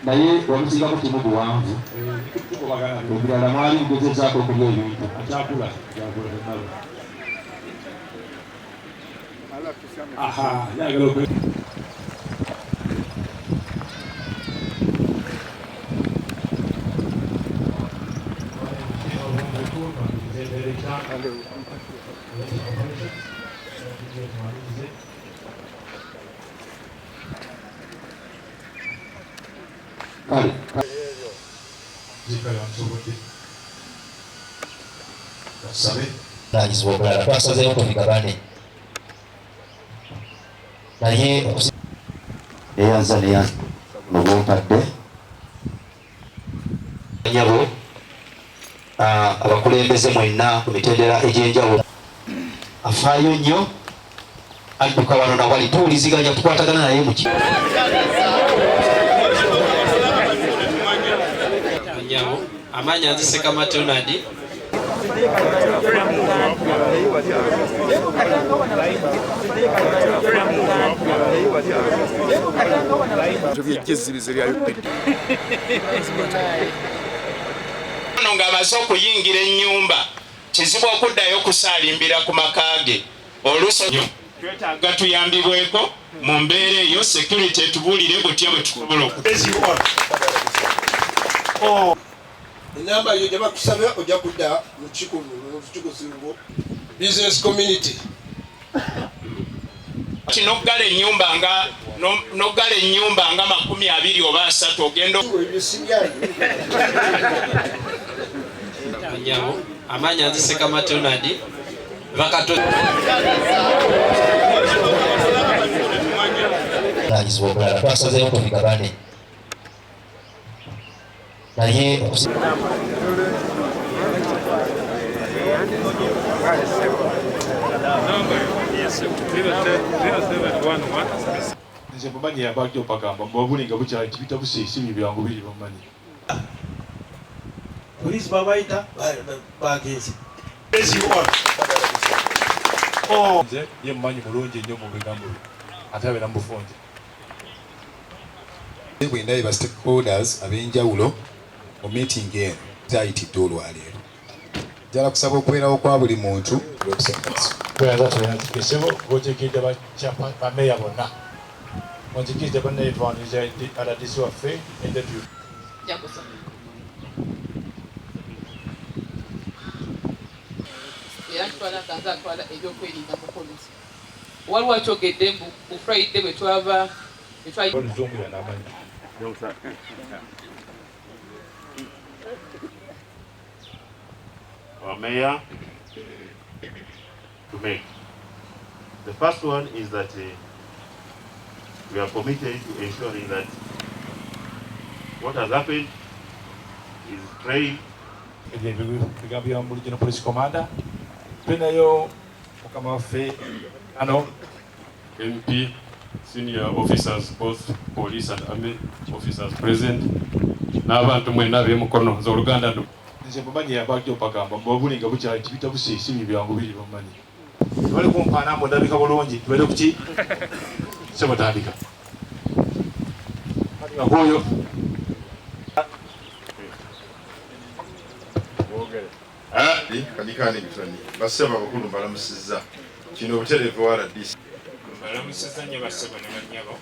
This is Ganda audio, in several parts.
Naye wamusingako kimu buwanvu, ebirala mwali mugezezaako okulya ebintu. Kale nanyizibwa obulala twasazeewo tubigabane, naye neyanza neyanza nobumpadde nyabo abakulembeze mwenna ku mitendera egy'enjawulo. Afaayo nnyo, adduka wano na wali, tuwuliziganya, tukwatagana naye muki. Nyabo, amaanyi nze Ssekamatte Ronald. Ono ng'amaze okuyingira ennyumba, kizibu okuddayo okusaalimbira ku maka ge. Oluusi twetaaga tuyambibweko mu mbeera eyo, security etubuulire butya bwe tusobola oku. Enamba yo gye bakusaba ojja kudda mu kikusingo business community. Kati n'oggala ennyumba nga n'oggala ennyumba nga 20 oba 30 ogenda. Ebyo si byange. Nyabo, amaanyi nze Ssekamatte Ronald. Bakato. Nanyizibwa obulala twasazeewo tubigabane, naye nze mumanyi abajja opagamba mubabuli nga bukyali tibitabuse si byangu biri bamanyi. Poliisi babayita bagenze. Nze ye mumanyi mulungi nnyo mu bigambo bye, ate abeera mu bufunze. Bwe ndabye ba stakeholders ab'enjawulo mu meeting eno zayitiddwa olwaleero, njala kusaba okubeerawo kwa buli muntu. Tweyanza tweyanzike ssebo gwokiikiridde bameeya bonna, onzikirize bannaye twaniriza RDC waffe ne deputy. Era ntwala nga nze atwala ebyokwerinda mukono. Waliwo akyogedde mbu ku Friday bwe twava Oluzungu yanamanyi. Our mayor to make. The first one is that we are committed to ensuring that what has happened is trained. Ebyo ebigambo bya Regional Police Commander. Tulinayo mukama waffe ano. MP, senior officers, both police and army officers present, n'abantu mwenna ab'emukono, nze oluganda ndu. Nze mumanyi abajja opagamba mubabuli nga bukyali tibitabuse si byangu biri bamanyi. Tebali kumpaana mbu ndabika bulungi, tubeere ku ki? Ssebo tandika. Tandika Kanikani bitoni bassebo abakulu mbalamusizza, kino obutereevu wa RDC. Mbalamusizza nnyo bassebo ne bannyabo.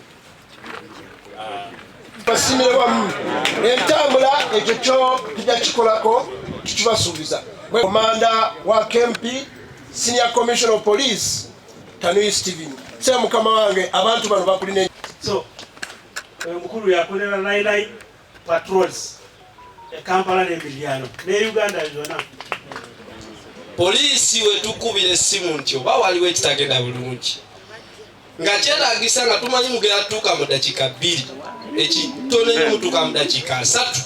Basimire wamu entambula, ekyo kyo tujja kikolako, tukibasuubiza. Komanda wa KMP, Senior Commissioner of Police Tanui Steven. Sera mukama wange, abantu bano bakulina. So oyo mukulu yakolera Nine Patrols e Kampala n'emiriraano ne Uganda yonna. Poliisi wetukubira essimu nti oba waliwo ekitagenda bulungi nga kyetaagisa nga tumanyi mugenda tutuuka mu dakiika 2, ekitono ennyo mutuuka mu dakiika 3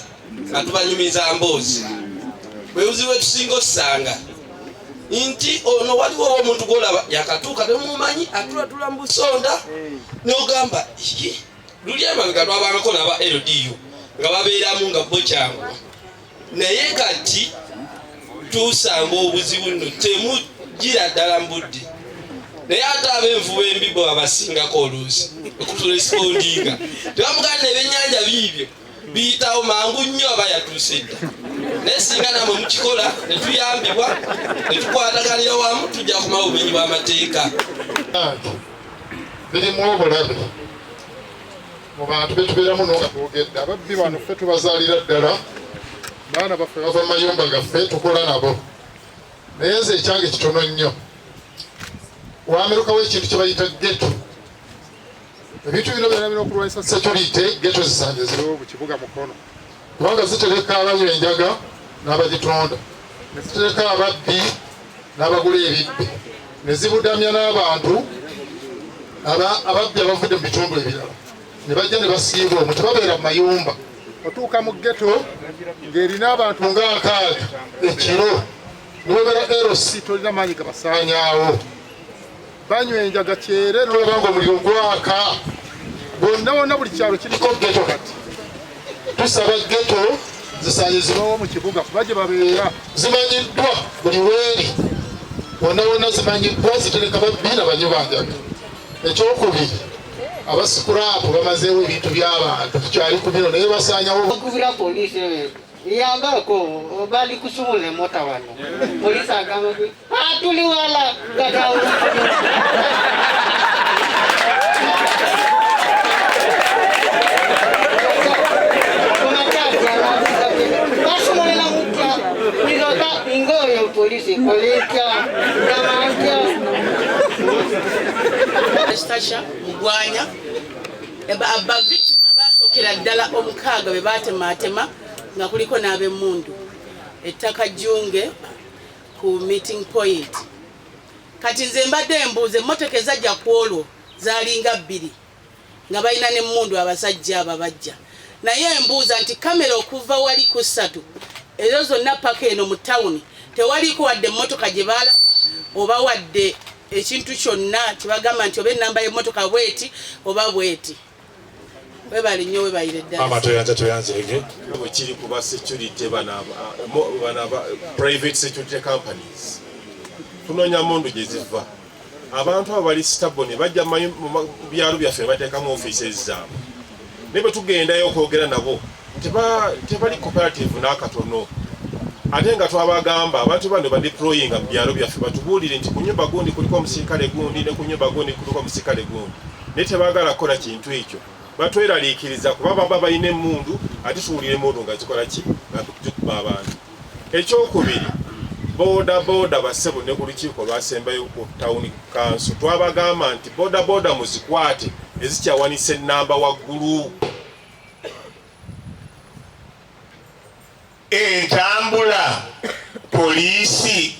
nga tubanyumiza mboozi. Bwe buzibu bwe tusinga osanga nti ono waliwo omuntu gw'olaba yakatuuka temumanyi, atulatula mu busonda n'ogamba luli emabega twabangako n'aba LDU nga babeeramu nga bo kyangu, naye kati tusanga obuzibu nno temugira ddala mu budde. Naye ate ab'envuba embi bo babasingako oluusi okuturesipondinga. Tebamuganda ebyennyanja biibyo biyitawo mangu nnyo aba yatuuse dda. Naye singa namwe mukikola ne tuyambibwa ne tukwataganira wamu tujja kumala obumenyi bw'amateeka. Birimu obulabe mu bantu betubeeramu no nga twogedde ababbi bano ffe tubazaalira ddala baana baffe bava mu mayumba gaffe tukola nabo naye nze ekyange kitono nnyo wamerukawo ekintu kye bayita geto ebintu bino byona bina okulwanyisa security geto zisange ziriwo mu kibuga Mukono kubanga zitereka abanywa enjaga n'abagitonda ne zitereka ababbi n'abagula ebibbe ne zibudamya n'abantu ababbi abavudde mu bitundu ebirala ne bajja ne basiiba omwo tebabeera mu mayumba otuuka mu ghetto ng'erina abantu nga 60 ekiro niwebeera LC tolina maanyi gabasaanyaawo banywa enjaga kyere nolaba nga omuliro gwaka bonna wonna buli kyalo kiriko ghetto kati tusaba ghetto zisaanye zibawo mu kibuga kuba gye babeera zimanyiddwa buli weeri wonna wonna zimanyiddwa zitereka babbi na banywi banjaga ekyokubiri abasikuraapu bamazeewo ebintu by'abantu tukyali ku bino naye basaanyawo okubira poliisi yambako bali kusumula emota wano poliisi agamba tuli wala kata basumulira mutya nizoka ngoyo polisi kolitya gamantya Stasha Mugwanya abavictimu abasookera ddala omukaaga be baatemaatema nga kuliko n'ab'emmundu ettaka Jjunge ku meeting point. Kati nze mbadde embuuza emmotoka ezajja ku olwo zaalinga bbiri nga balina n'emmundu abasajja abo bajja naye embuuza nti kamera okuva wali ku ssatu ezo zonna paka eno mu tawuni tewaliiko wadde emmotoka gye baalaba oba wadde ekintu kyonna kyebagamba nti oba ennamba y'emmotoka bweti oba bweti. Webale nnyo webalire ddala. Maama toyanza toyanzeege. Bwe kiri ku ba security bano aba private security companies tunoonya mundu gye ziva abantu abo bali stubborn bajja mu byalo byaffe bateekamu offices zaabwe naye bwe tugendayo okwogera nabo tebali cooperative n'akatono ate nga twabagamba abantu bano badeployinga mu byalo byaffe batubuulire nti ku nyumba gundi kuliko omusirikale gundi ne ku nyumba gundi kuliko omusirikale gundi naye tebaagala kukola kintu ekyo batweraliikiriza kuba baba balina emmundu ate tuwulira emmundu nga zikola ki nga zikuba abantu. Ekyokubiri boda boda bassebo ne ku lukiiko lwasembayo ku town council twabagamba nti boda boda muzikwate ezikyawanisa ennamba waggulu. Entambula poliisi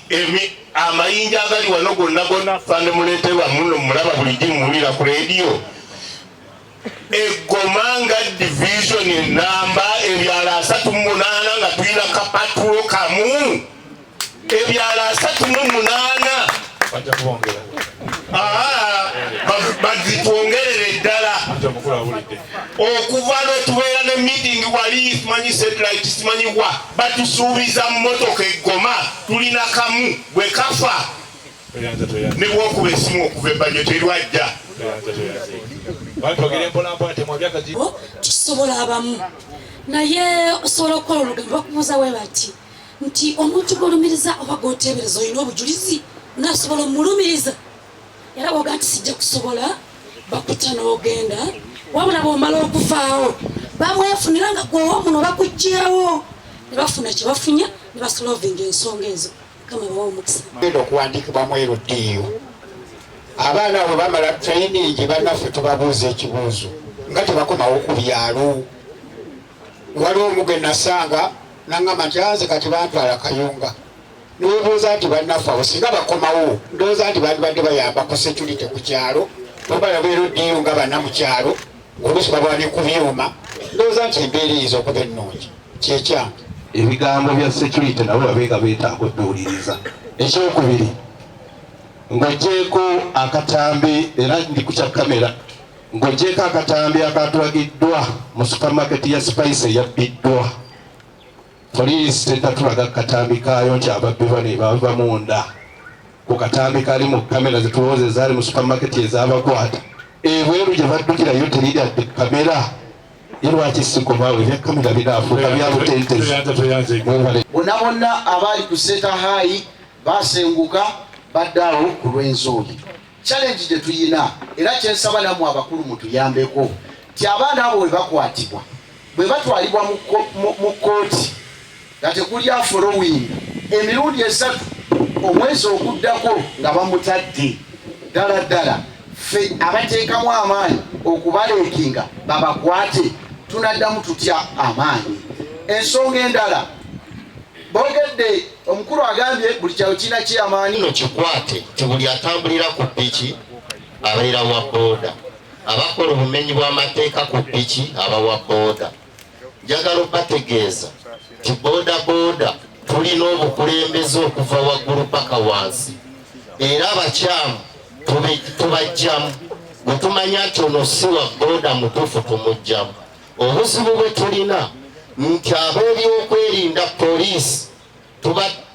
amayinja agali wano gonna gonna afande muleeterwa muno mulaba bulijjo muwulira ku leediyo egoma nga division enamba ebyalo 38 nga tulina kapatulo kamu ebyalo 38 bazitwongerere ddala okuva lwe tubeera ne meeting wali simanyi satellite simanyi wa batusuubiza mmotoka egoma tulina kamu bwe kafa ne bwokuba esimu okuva ebbanyo terwajja tukisobola abamu naye osobola okukola olugendo bakubuuza we bati nti omuntu gw'olumiriza oba gw'oteebereza olina obujulizi onaasobola omulumiriza era bwoga nti sijja kusobola bakuta n'ogenda wabula bw'omala okuvaawo bamwefunira nga gweowa muno bakuggyewo ne bafuna kye bafunye ne basolovinga ensonga ezo. Mukama bawa omukisa. Genda okuwandiikibwa mu LDU. Abaana abo bamala training bannaffe tubabuuza ekibuuzo nga tebakomawo ku byalo. Waliwo omu gwe nasanga nangamba nti anze kati bantwala Kayunga. Newebuuza nti bannaffe abo singa bakomawo ndowooza nti bandibadde bayamba ku security ku kyalo oba LDU nga banna mu kyalo oluusi baba ne ku byuma ndowooza nti embeera eyinza okuba ennungi kyekyange. Ebigambo bya security nabo babeega beetaaga okubiwuliriza. Ekyokubiri ng'oggyeeko akatambi era ndi ku kya kamera ng'oggyeeko akatambi akatulagiddwa mu supermarket ya Spice eyabbiddwa poliisi tennatulaga katambi kaayo nti ababbi bano bava munda. Ku katambi kali mu kamera zetulowooza ezaali mu supermarket ezabakwata ebweru gye baddukirayo teri yadde kamera. Ye lwaki sikomaawo? Ebya kamera binaafuuka bya butentezi. Bonna bonna abaali ku Seeta High basenguka badde awo ku Lwenzori. Challenge gye tuyina, era kyensaba nammwe abakulu mutuyambeko, ti abaana abo bwe bakwatibwa, bwe batwalibwa mu kkooti nga tekuli afollowing emirundi 3 omwezi oguddako nga bamutadde, ddala ddala ffe abateekamu amaanyi okubaleekinga babakwate, tunaddamu tutya amaanyi? Ensonga endala boogedde, omukulu agambye buli kyalo kirina kyamaanyi. No kikwate ti buli atambulira ku piki abeera wa booda. Abakola obumenyi bw'amateeka ku piki abawa booda, njagala obategeeza ti booda booda tulina obukulembeze okuva waggulu paka wansi, era abakyamu tubajjamu. Bwe tumanya nti ono si wa booda mutuufu, tumugjamu. Obuzibu bwe tulina nti ab'ebyokwerinda, poliisi,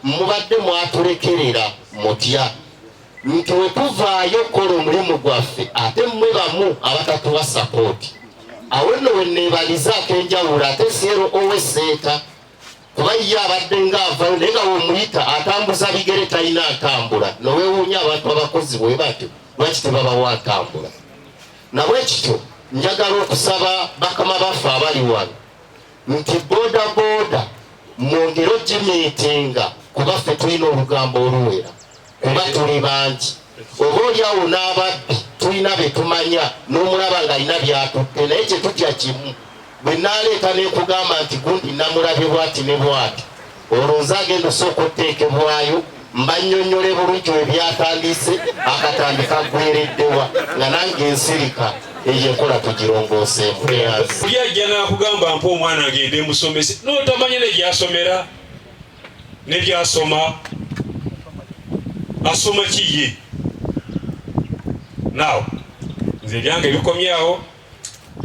mubadde mwatulekerera mutya nti we tuvaayo okukola omulimu gwaffe, ate mmwe bamu abatatuwa support. Awo nno we neebalizaako enjawulo ate seero oweseeta, kuba ye abadde ng'avayo naye nga wemuyita atambuza bigere, talina ntambula. Nowewuunya abantu abakozi bwe batyo lwaki tebabawa ntambula? Nabwe kityo njagala okusaba bakama baffe abali wano nti boda boda mwongere ogimiitinga, kuba ffe tulina olugambo oluwera, kuba tuli bangi. Oba oliawo n'ababbi tulina be tumanya, n'omulaba ng'alina byatutte, naye kyetutya kimu, bwe naaleeta nekugamba nti gundi namulabye bwati ne bwati, olwo nze agenda osooka oteekebwayo mbannyonnyole bulungi we byatandise, akatambi kaggwereddewa nga nange ensirika. Eyo enkola tugirongooseemu. Oli ajja n'akugamba, "Mpa omwana agende musomese," n'otamanya nebyasomera nebyasoma, asoma kiye. Now nze ebyange bikomyawo.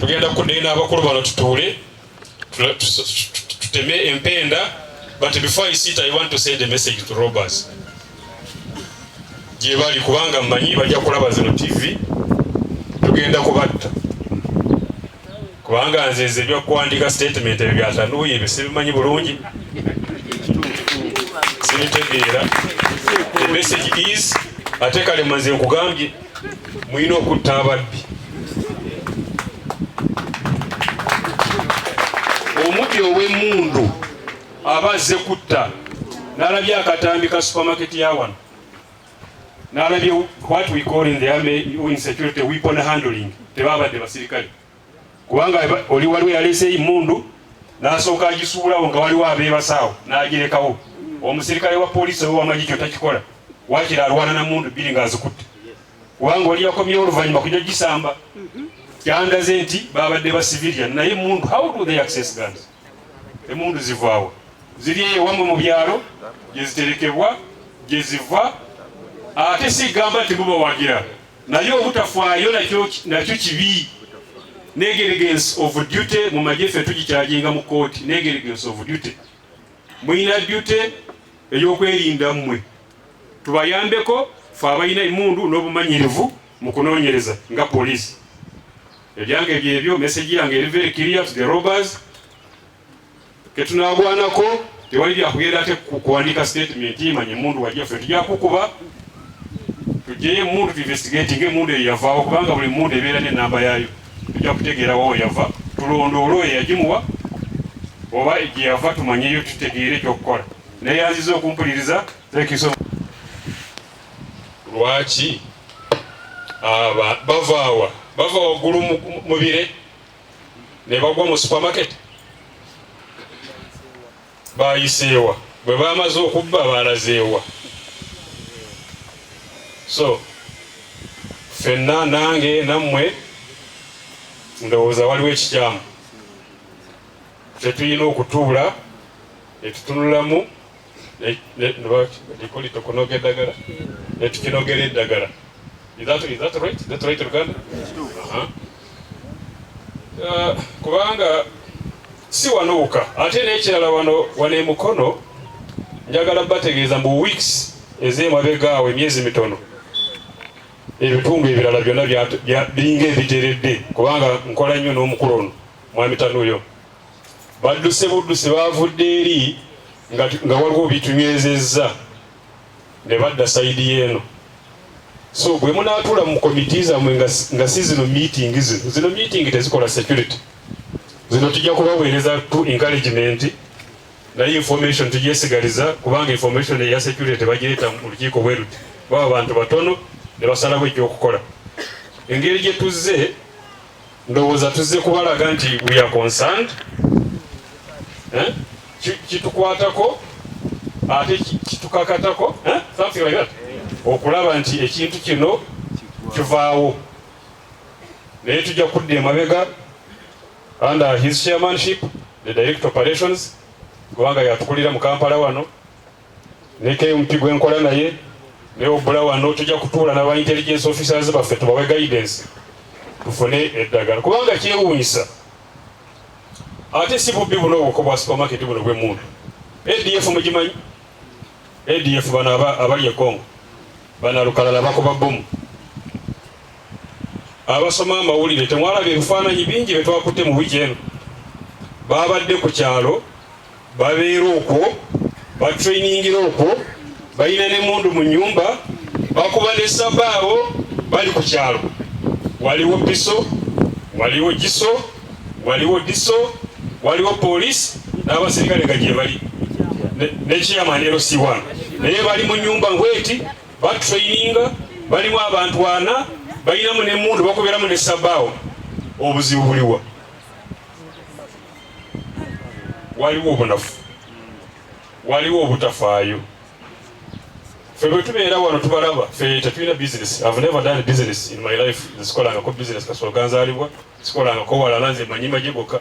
Tugenda kuddayo n'abakulu bano, tutuule tuteme empenda. But before I sit, I want to send a message to robbers gye bali, kubanga mmanyi bajja kulaba zino TV. Tugenda kubatta, kubanga nze nze ebyokuwandika statement ebyo byatanuuye, ebyo sibimanyi bulungi, sibitegeera. The message is, ate kalema nze nkugambye, mulina okutta ababbi. Omubbi ow'emmundu aba azze kutta, n'alabye akatambi ka supermarket ya wano, n'alabye what we call in the army in security weapon handling. Tebabadde basirikale, kubanga oli waliwo yaleese emundu n'asooka agisuulawo nga waliwo abeebasaawo n'agirekawo. Omusirikale wa poliisi oba wamagye kyo takikola, wakiri alwana na mundu bbiri ng'azikutte, kubanga oli yakomyewo oluvannyuma kujja gisamba. Kyandaze nti babadde ba civilian, naye emundu, how do they access guns? Emundu zivaawo? Ziri eyo wammwe mu byalo gye ziterekebwa, gye ziva. Ate sigamba nti mubawagira, naye obutafaayo nakyo kibi. Negligence of duty mu magye ffe tugicharginga mu kooti. Negligence of duty, mulina duty ey'okwerinda mmwe, tubayambeko fe abalina emundu n'obumanyirivu mu kunoonyereza nga poliisi. Ebyange byebyo. Message yange eri very clear to the robbers. Ketunagwanako tewali byakugenda ate kuwandika statement manye emundu wajja, ffe tujja kukuba tugyeyo emundu, tuinvestigating emundu eyo yavaawo, kubanga buli mundu ebeera n'enamba yaayo. Tujja kutegeera wawo yava, tulondoole oyo yagimuwa oba gye yava, tumanyeyo, tutegeere ekyokukola. Naye yanziza okumpuliriza. Thank you so much. Lwaki aba bavaawa? Bava waggulu mu bire ne bagwa mu supermarket? Bayiseewa? Bwe bamaze okubba balazeewa? So ffenna, nange nammwe, ndowooza waliwo ekikyamu. Ffe tulina okutuula netutunulamu okunoga eddagala, netukinogera eddagala. Is that right? Is that right, Uganda? Uh-huh. Kubanga si wano wokka. Ate n'ekirala, wano emukono njagala bategeeza mbu weeks Ez'emabega awo, emyezi mitono, ebitundu ebirala byonna biringa ebiteredde, kubanga nkola nnyo n'omukulu ono, Mwami Tanuyo. Badduse budduse, bavudde eri nga waliwo bitunywezezza ne badda side y'eno. So bwe munaatuula mu komiti zammwe, nga si zino meeting, zino meeting tezikola security. Zino tujja kubaweereza tu encouragement, naye information tugyesigaliza, kubanga information eya security tebagireeta mu lukiiko bwe luti. Baba bantu batono ne basalawo ekyokukola. Engeri gye tuzze, ndowooza tuzze kubalaga nti we are concerned, eh? Kitukwatako ate kitukakatako, eh? Something like that, okulaba nti ekintu kino kivaawo. Naye tujja kudda emabega under his chairmanship, the director operations, kubanga yatukulira mu Kampala wano, ne KMP gwenkola naye ne obula wano. Tujja kutuula n'aba intelligence officers baffe, tubawe guidance, tufune eddagala, kubanga kyewuunyisa. Ate si bubbi buno obuko bwa supermarket buno bw'emmundu. ADF mugimanyi? ADF bano abali e Congo, bano lukalala bakuba bomu. Abasoma amawulire temwalaba ebifaananyi bingi bye twakutte mu wiiki eno? Babadde ku kyalo, babeera okwo, batrainingira okwo, balina n'emmundu mu nyumba, bakuba ne sabaawo. Bali ku kyalo, waliwo piso, waliwo giso, waliwo diso, waliwo poliisi n'abasirikale nga gye bali ne chairman LC1, naye bali mu nyumba ngweti, batraininga, balimu abantu ana, balinamu n'emmundu, bakubiramu ne sabaawo. Obuzibu buliwa? Waliwo obunafu, waliwo obutafaayo. Ffe bwe tubeera wano tubalaba, ffe tetulina business. I've never done business in my life. Nze sikolangako business kasolo ganzaalibwa, sikolangako walala, nze manyi magye gokka.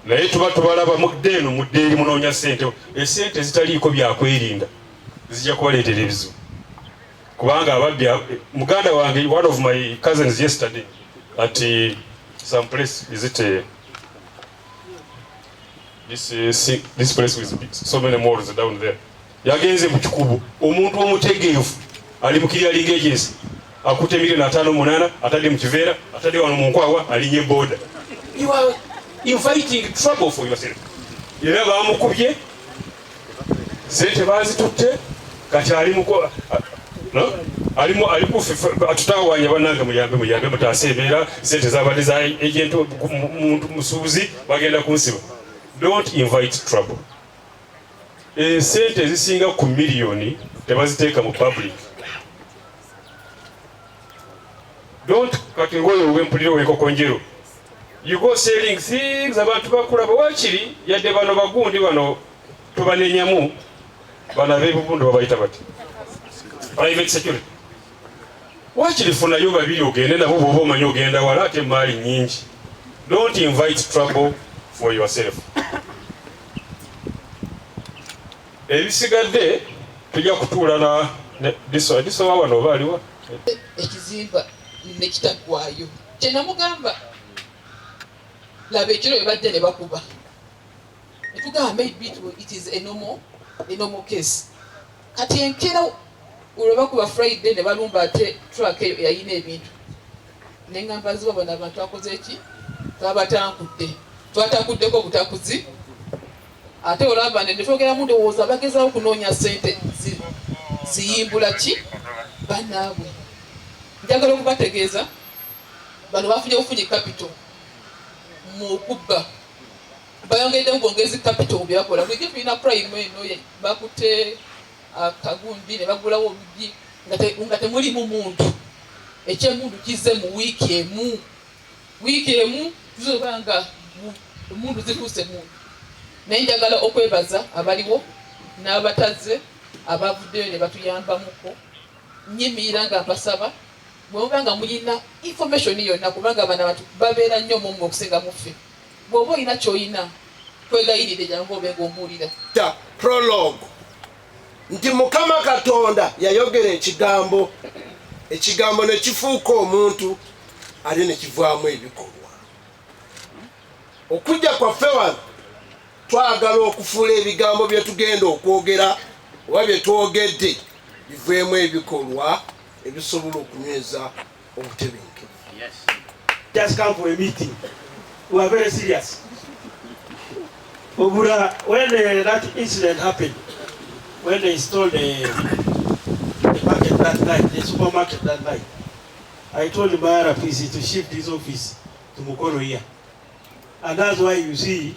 Naye tuba tubalaba, mudde eno, mudde eri, munoonya ssente. Esente zitaliiko byakwerinda zijja kubaleetera ebizibu, kubanga ababbi, muganda wange, one of my cousins, yesterday at some place, is it this place with so many malls down there, yagenze mu kikubo. Omuntu omutegeevu ali mu clearing agency, akutte miliyoni 58, atadde mu kiveera, atadde wano mu nkwawa, alinye boda. You are inviting trouble for yourself. Era bamukubye, sente bazitutte, kati ali muko no? Alimu alikufe atutawanya. Bannange, muyambe, muyambe, mutaase embeera. Sente zabadde za agent, muntu musuubuzi, bagenda kunsiba. Don't invite trouble. Esente ezisinga ku miliyoni tebaziteeka mu public. Don't. Kati ngoyo wempulira ow'enkokonjero, you go selling things, abantu bakulaba. Wakiri yadde bano bagundi bano tubanenyamu, bano ab'ebubundu babayita bati private security. Wakiri funayo babiri ogende nabo, bwoba omanyi ogenda wala ate emaali nyingi. Don't invite trouble for yourself. Ebisigadde tujja kutuula na diso diso wa wano oba aliwa. Ekizimba nekitaggwayo kyenamugamba, laba ekiro bwe bajja ne bakuba, netugamba maybe it is a normal case. Kati enkeera olwe bakuba Friday ne balumba ate truck eyo eyayina ebintu, neŋŋamba ziba bano abantu akoze eki, twabatankudde, twatakuddeko obutakuzi. Ate olaba netwogeramu, ndowooza bagezaho okunoonya sente ziyimbula ki bannaabwe. Njagala okubategeeza, bano bafunye bufunyi capital mu kubba, bayongeddemu bwongezi capital mu byakola. Bulijjo tulina crime eno, bakutte akagundi ne bagulawo oluggi nga temulimu muntu. Ekyemundu kizze mu wiiki emu, wiiki emu tuzoba nga emundu zituuse muntu. Naye njagala okwebaza abaliwo n'abatazze, abavuddeyo ne batuyambamuko. Nyimirira nga mbasaba, bwe muba nga mulina information yonna, kubanga bano abantu babeera nnyo mumwe okusinga muffe, bw'oba olina ky'olina, kwegayirire, jangu obe ng'ombuulira. Ta prologue nti Mukama Katonda yayogera ekigambo, ekigambo ne kifuuka omuntu, ate ne kivaamu ebikolwa. Okujja kwaffe wano, twagala okufuula ebigambo bye tugenda okwogera. Oba bye twogedde biveemu ebikolwa ebisobola okunyweza obutebenkevu. Just come for a meeting. We are very serious. Obura, when that incident happened, when they stole the market that night, the supermarket that night, I told my RPC to shift his office to Mukono here. And that's why you see,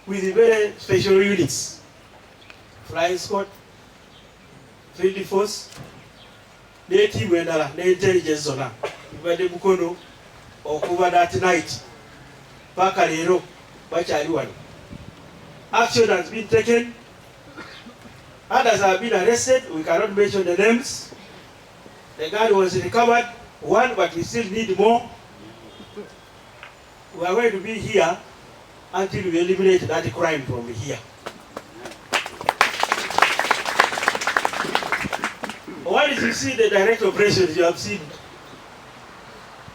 with the very special units, flying squad, field force, ne team endala, ne intelligence zonna, bibadde Mukono okuva that night paka leero bakyali wano. Action has been taken. Others have been arrested. We cannot mention the names. The gun was recovered, one, but we still need more. We are going to be here until we eliminate that crime from here. Once you see the direct operations, you have seen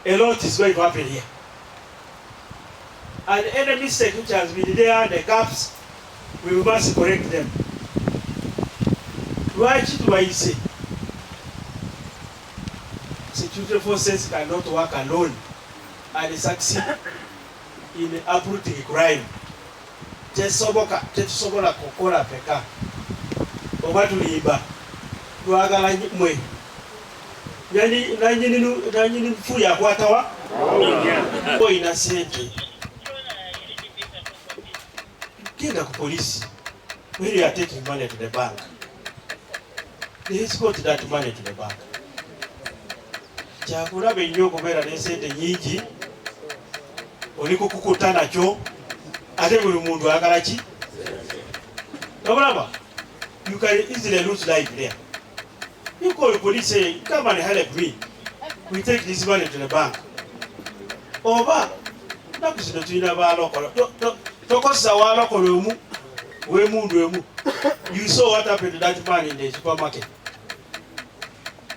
a lot is going to happen here. And any mistake which has been there, the gaps, we must correct them. Lwaki tubayise? Security forces cannot work alone and succeed in uprooting crime. Tesoboka, tetusobola kukola feka. Oba tulimba, twagala mwe. Nanyini nfu yakwatawa? Oyina sente. Genda ku police. When you are taking money to the bank, they escort that money to the bank. Kyakulabe nnyo okubeera n'esente nnyingi, oli kukukuta nakyo, ate buli muntu ayagala ki? Obulaba, you can easily lose life there. You call the police, say, come and help me. We take this money to the bank. Oba, nnaku zino tulina baalokolo. Tokozesa waalokolo omu, w'emundu emu. You saw what happened to that man in the supermarket.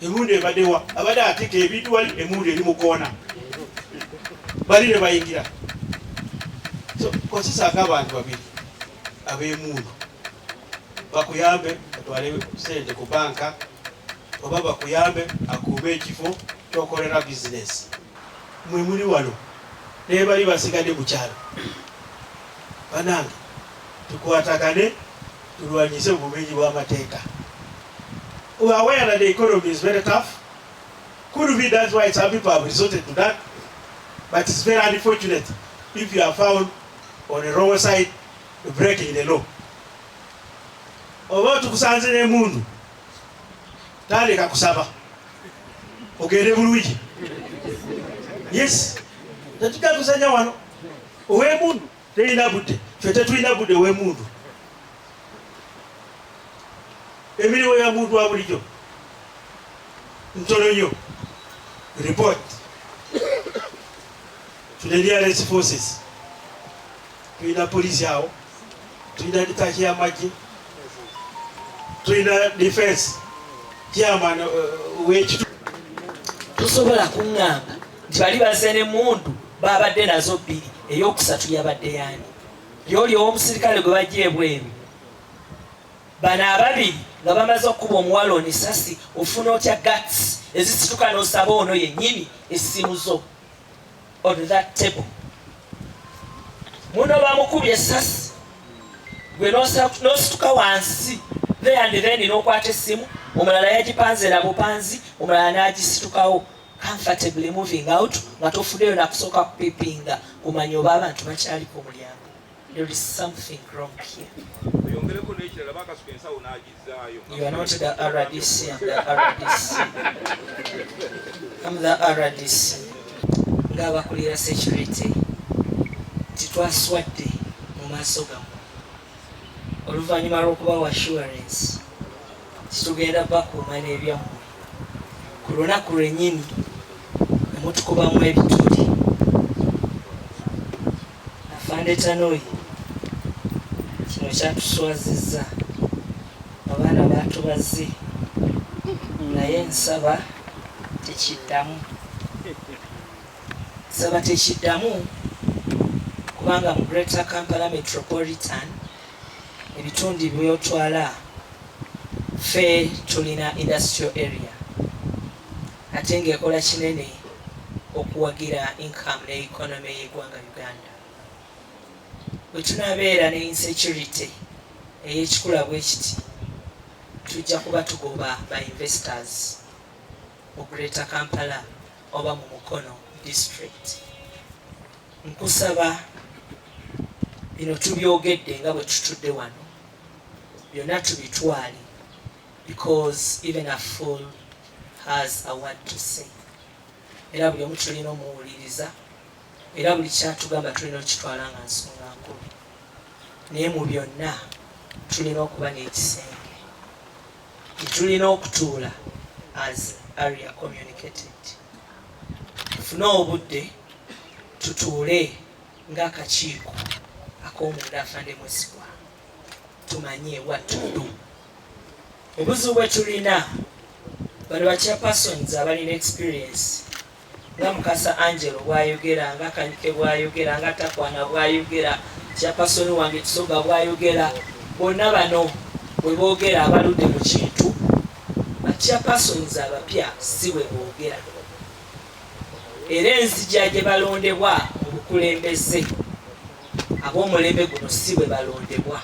Emundu ebadde wa? Abadde ateeka ebintu wali, emundu eri mu koona. Bali ne bayingira. So, kozesaako abantu babiri ab'emundu. Bakuyambe batwale ssente ku banka oba bakuyambe akuume ekifo ky'okolera bizinesi. Mwe muli wano naye bali basigadde mu kyalo. Banange tukwatagane tulwanyise obumenyi bw'amateeka. We are aware that the economy is very tough. Could be that's why some people have resorted to that. But it's very unfortunate if you are found on the wrong side breaking the law. Oba tukusanze n'emmundu, tandika kusaba ogende bulungi. Yes, tetujja kuzannya wano. Ow'emmundu terina budde, ffe tetulina budde ow'emmundu. Emirimu ya muntu wa bulijjo ntono nnyo. Report to the nearest forces. Tulina poliisi awo, tulina detach y'amagye, tulina defense chairman w'ekitu. Tosobola kuŋŋamba nti bali bazze n'emmundu, babadde nazo bbiri, eyokusatu yabadde yaani? Yooli ow'omusirikale gwe bajja ebweru. Bano ababiri nga bamaze okukuba omuwala ono esasi, ofuna otya guts ezisituka n'osaba ono yennyini essimu zo on that table? Muno bamukubye esasi, gwe n'osituka wansi there and then n'okwata essimu. Omulala yagipanze na bupanzi, omulala n'agisitukawo comfortably moving out nga tofuddeyo nakusooka kupipinga kumanya oba abantu bakyali ku mulyango. There is something wrong here. Oyongereko n'ekirala, bakasuka ensawo n'agizzaayo. You are not the RDC, I'm the RDC. I'm the RDC. Ng'abakulira security, nti twaswadde mu maaso gammwe oluvannyuma lw'okubawa assurance titugenda bakuuma n'ebyammwe. Ku lunaku lwennyini ne mutukubamu ebituli. Afande Tanoyi, kino kyatuswazizza, abaana baatubaze, naye nsaba tekiddamu, nsaba tekiddamu, kubanga mu Greater Kampala Metropolitan ebitundu byotwala Ffe tulina industrial area ate ng'ekola kinene okuwagira income ne economy y'eggwanga Uganda. Bwe tunabeera ne insecurity ey'ekikula bwe kiti, tujja kuba tugoba ba investors mu Greater Kampala oba mu Mukono district. Nkusaba bino tubyogedde nga bwe tutudde wano byonna tubitwale because even a fool has a word to say. Era buli omu tulina omuwuliriza era buli kyatugamba tulina okukitwala nga nsonga nkulu. Naye mu byonna tulina okuba n'ekisenge gye tulina okutuula as area communicated. Tufune obudde tutuule ng'akakiiko ak'omunda Afande Mwesigwa tumanye what to do. Obuzibu bwe tulina bano ba chairpersons abalina experience nga Mukasa Angelo bw'ayogera, nga Kanyike bw'ayogera, nga Takwana bw'ayogera, chairperson wange Kisoga bw'ayogera, bonna bano bwe boogera abaludde mu kintu, ba chairpersons abapya si bwe boogera. Era enzija gye balondebwa mu bukulembeze ab'omulembe guno si bwe balondebwa.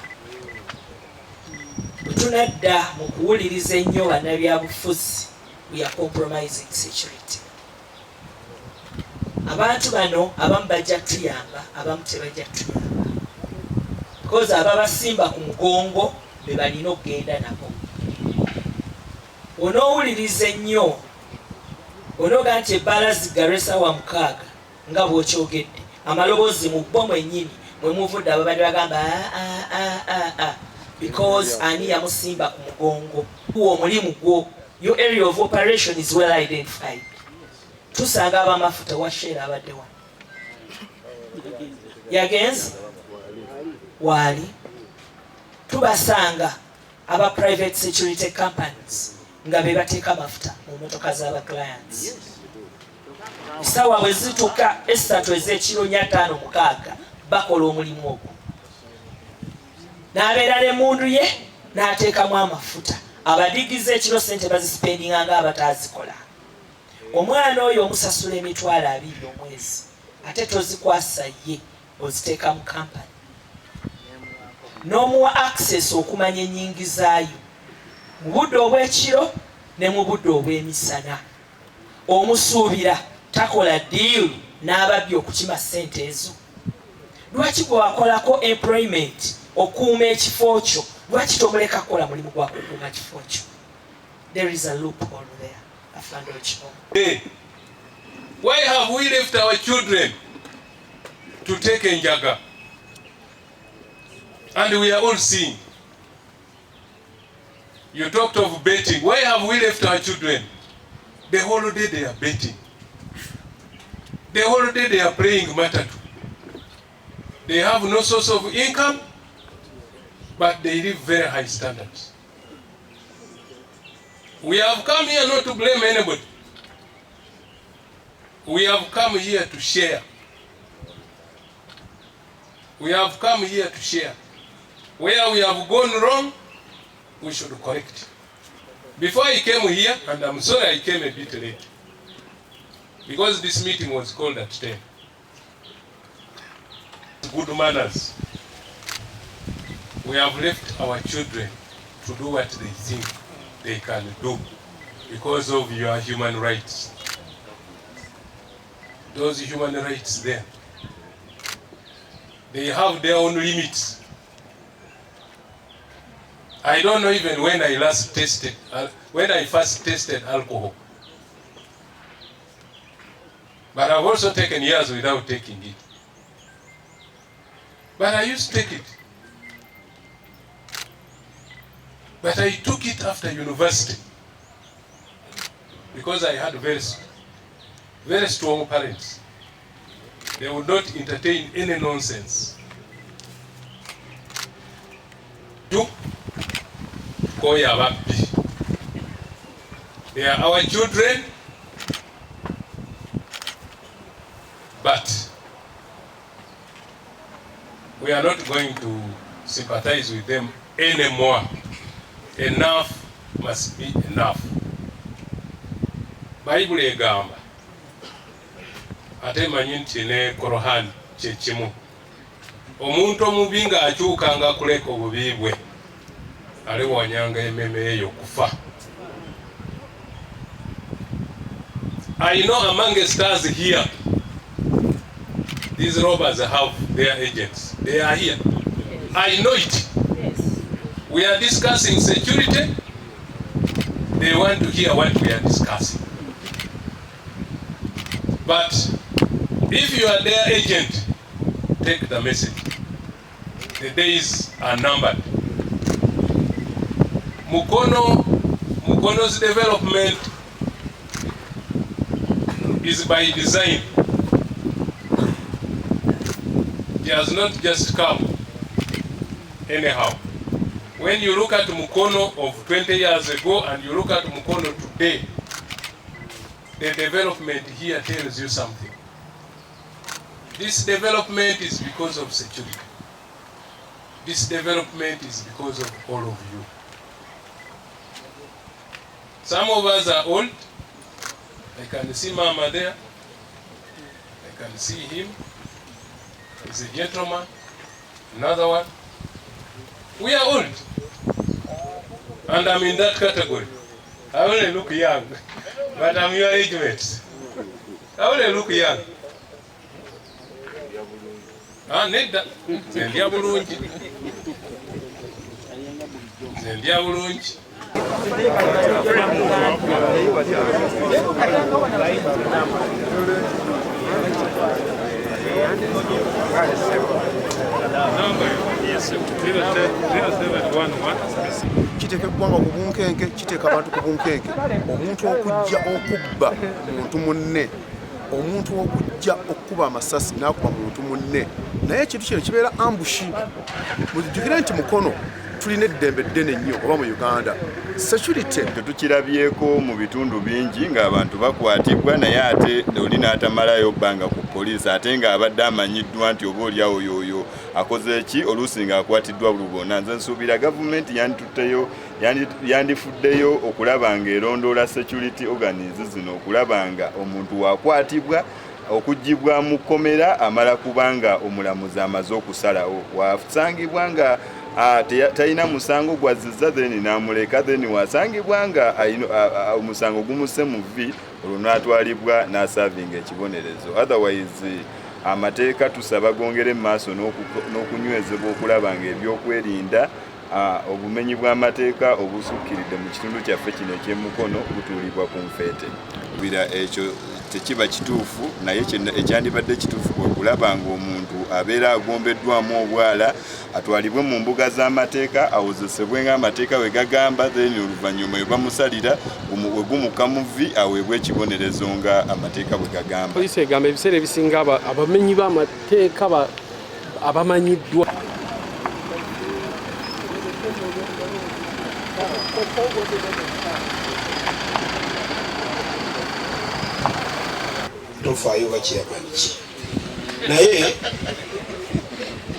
Bwe tunadda mu kuwuliriza ennyo bannabyabufuzi, we are compromising security. Abantu bano abamu bajja kutuyamba, abamu tebajja kutuyamba because ababasimba ku mugongo be balina okugenda nabo. Onoowuliriza ennyo onooga nti ebbaala ziggalwa essaawa 6 nga bw'okyogedde, amaloboozi mu bo mwennyini mwe muvudde ababadde bagamba because ani yamusimba ku mugongo? Omulimu gwo, your area of operation is well identified. Tusanga ab'amafuta wa Shell abadde wano yagenze waali, tubasanga aba private security companies nga be bateeka amafuta mu motoka z'aba clients. Essaawa bwe zituuka 3 ez'ekiro, 4, 5, 6, bakola omulimu ogwo, n'abeera n'emmundu ye n'ateekamu amafuta. Abadigize ekiro sente bazisipendinga nga abataazikola. Omwana oyo omusasula 20,000 omwezi, ate tozikwasa ye, oziteeka mu kampani n'omuwa access okumanya ennyingizaayo mu budde obw'ekiro ne mu budde obw'emisana. Omusuubira takola deal n'ababbi okukima ssente ezo? Lwaki gwe wakolako employment okuuma ekifo kyo, lwaki tomuleka kukola mulimu gwa kukuuma kifo kyo? There is a loophole there, afande Okimo. Hey, why have we left our children to take enjaga? And we are all seeing. You talked of betting. Why have we left our children? The whole day they are betting. The whole day they are playing matatu. They have no source of income, but they live very high standards. We have come here not to blame anybody. We have come here to share. We have come here to share. Where we have gone wrong, we should correct. Before I came here, and I'm sorry I came a bit late, because this meeting was called at 10. Good manners. We have left our children to do what they think they can do because of your human rights. Those human rights there, they have their own limits. I don't know even when I last tasted, when I first tasted alcohol. But I've also taken years without taking it. But I used to take it. But I took it after university because I had very, very strong parents. They would not entertain any nonsense. Tukooye ababbi. They are our children, but we are not going to sympathize with them anymore. Enough must be enough. Bayibuli egamba, ate manyi nti ne Korohani kyekimu, omuntu omubi ng'akyukanga kuleka obubi bwe aliwonyanga emmeeme ye okufa. I know among the stars here, these robbers have their agents. They are here. I know it. We are discussing security. They want to hear what we are discussing. But if you are their agent, take the message. The days are numbered. Mukono's development is by design. It has not just come anyhow. When you look at Mukono of 20 years ago and you look at Mukono today, the development here tells you something. This development is because of security. This development is because of all of you. Some of us are old. I can see Mama there. I can see him. He's a gentleman. Another one. We are old. And I'm in that category. I only look young, but I'm your age mate. I only look young. Ah, nedda. Nze ndya bulungi. Nze ndya bulungi. Kiteeka eggwanga ku bunkenke, kiteeka abantu ku bunkenke. Omuntu okujja okubba muntu munne, omuntu okujja okukuba amasasi n'akuba muntu munne, naye ekintu kino kibeera ambush. Mujjukire nti Mukono tulina eddembe ddene nnyo oba mu Uganda security Tukirabyeko mu bitundu bingi ng'abantu bakwatibwa, naye ate oli n'atamalayo bbanga ku poliisi, ate ng'abadde amanyiddwa nti oba oliawo yoyo akoze ki, oluusi ng'akwatiddwa lubona. Nze nsuubira gavumenti yanditutteyo, yandifuddeyo okulaba ng'erondoola security organs zino, okulaba nga omuntu wakwatibwa okuggyibwa mu kkomera amala kubanga omulamuzi amaze okusalawo, wasangibwa nga talina musango gwazizza, then n'amuleka, then wasangibwa nga omusango gumuse mu vvi, olwo n'atwalibwa n'asavinga ekibonerezo. Otherwise amateeka tusaba gongere mu maaso n'okunywezebwa okulaba nga ebyokwerinda, obumenyi bw'amateeka obusukkiridde mu kitundu kyaffe kino eky'eMukono butuulibwa ku nfeete. Bira ekyo tekiba kituufu, naye ekyandibadde kituufu kwe kulaba ng'omuntu abeera agombeddwamu obwala atwalibwe mu mbuga z'amateeka, awozesebwe ng'amateeka we gagamba, then oluvannyuma we bamusalira we gumuka mu vvi aweebwe ekibonerezo nga amateeka bwe gagamba. Poliisi egamba ebiseera ebisinga abamenyi b'amateeka abamanyiddwa. Tofaayo bachairman ki, naye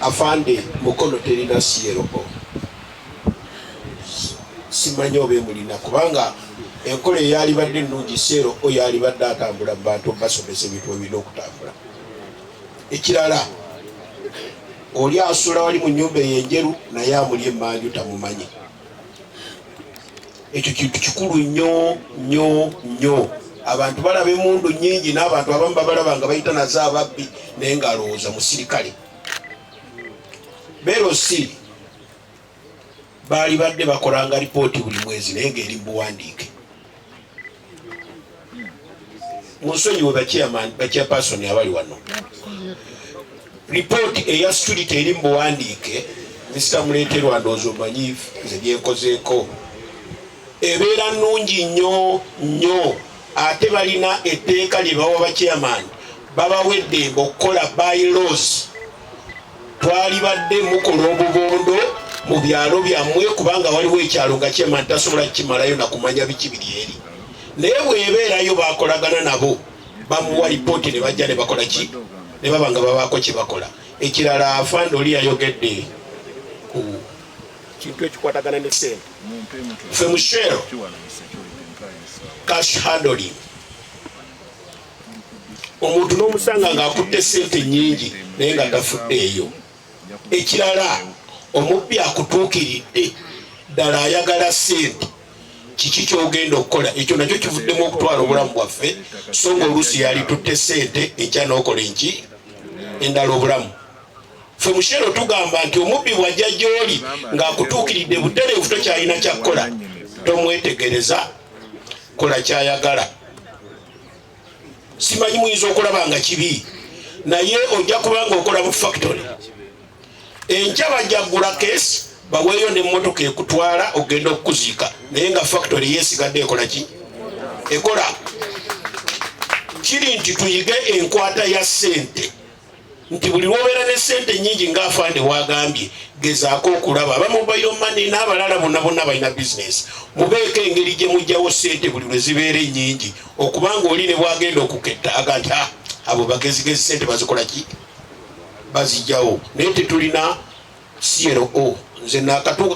afande, Mukono terina CLO, simanyi oba emulina, kubanga enkola eyalibadde ennungi, CLO yalibadde atambula mu bantu basomesa ebintu ebirina okutambula. Ekirala, oli asula wali mu nnyumba eyo enjeru, naye amuli emmanju tamumanyi. Ekyo kintu kikulu nnyo nnyo nnyo. Abantu balaba emundu nnyingi, n'abantu abamu babalaba nga bayita nazo ababbi, naye ng'alowooza musirikale. Berosi baali badde bakolanga lipooti buli mwezi, naye ng'eri buwandiike. Munsonyiwe bachairperson abali wano, lipooti eya security eri mu buwandiike, Mr Muleeterwa, ndowooza omanyi nze byenkozeeko, ebeera nnungi nnyo nnyo. Ate balina etteeka lye bawa bachairman, babawa eddembe okukola bylaws. Twalibadde mukola obubondo mu byalo byammwe, kubanga waliwo ekyalo nga chairman tasobola kukimalayo nakumanya biki biri eri, naye bw'ebeerayo bakolagana nabo, bamuwa lipooti ne bajja ne bakola ki, ne baba nga babaako kye bakola. Ekirala, afande oli yayogedde ku Kintu ekikwatagana ne sente. Ffe mu Shell, cash handling, omuntu n'omusanga ng'akutte sente nnyingi naye nga tafuddeeyo. Ekirala, omubbi akutuukiridde ddala ayagala sente, kiki kyogenda okukola? Ekyo nakyo kivuddemu okutwala obulamu bwaffe, so nga oluusi yalitutte sente enkya n'okola enki endala obulamu. Ffe mu Shell tugamba nti omubbi bw'ajja gy'oli ng'akutuukiridde butereevu, tokyalina kyakkola, tomwetegereza, kola kyayagala. Simanyi, muyinza okulaba nga kibi, naye ojja kuba nga okola mu factory, enkya bajja kugula case, baweeyo nemmotoka ekutwala ogenda okukuziika, naye nga factory yesigadde ekola ki? Ekola. Kiri nti tuyige enkwata ya ssente, nti buli lwobeera ne ssente nyingi, ngaafande wagambye, gezaako okulaba aba mobile money n'abalala bonna bonna balina bizinesi, mubeeko engeri gye mugjawo ssente buli lwe zibeera ennyingi, okubanga oli ne bwagenda okuketta aga nti, "Ah, abo bagezigezi, ssente bazikola ki? Bazijjawo." Naye tetulina CLO. Nze nakatuuka.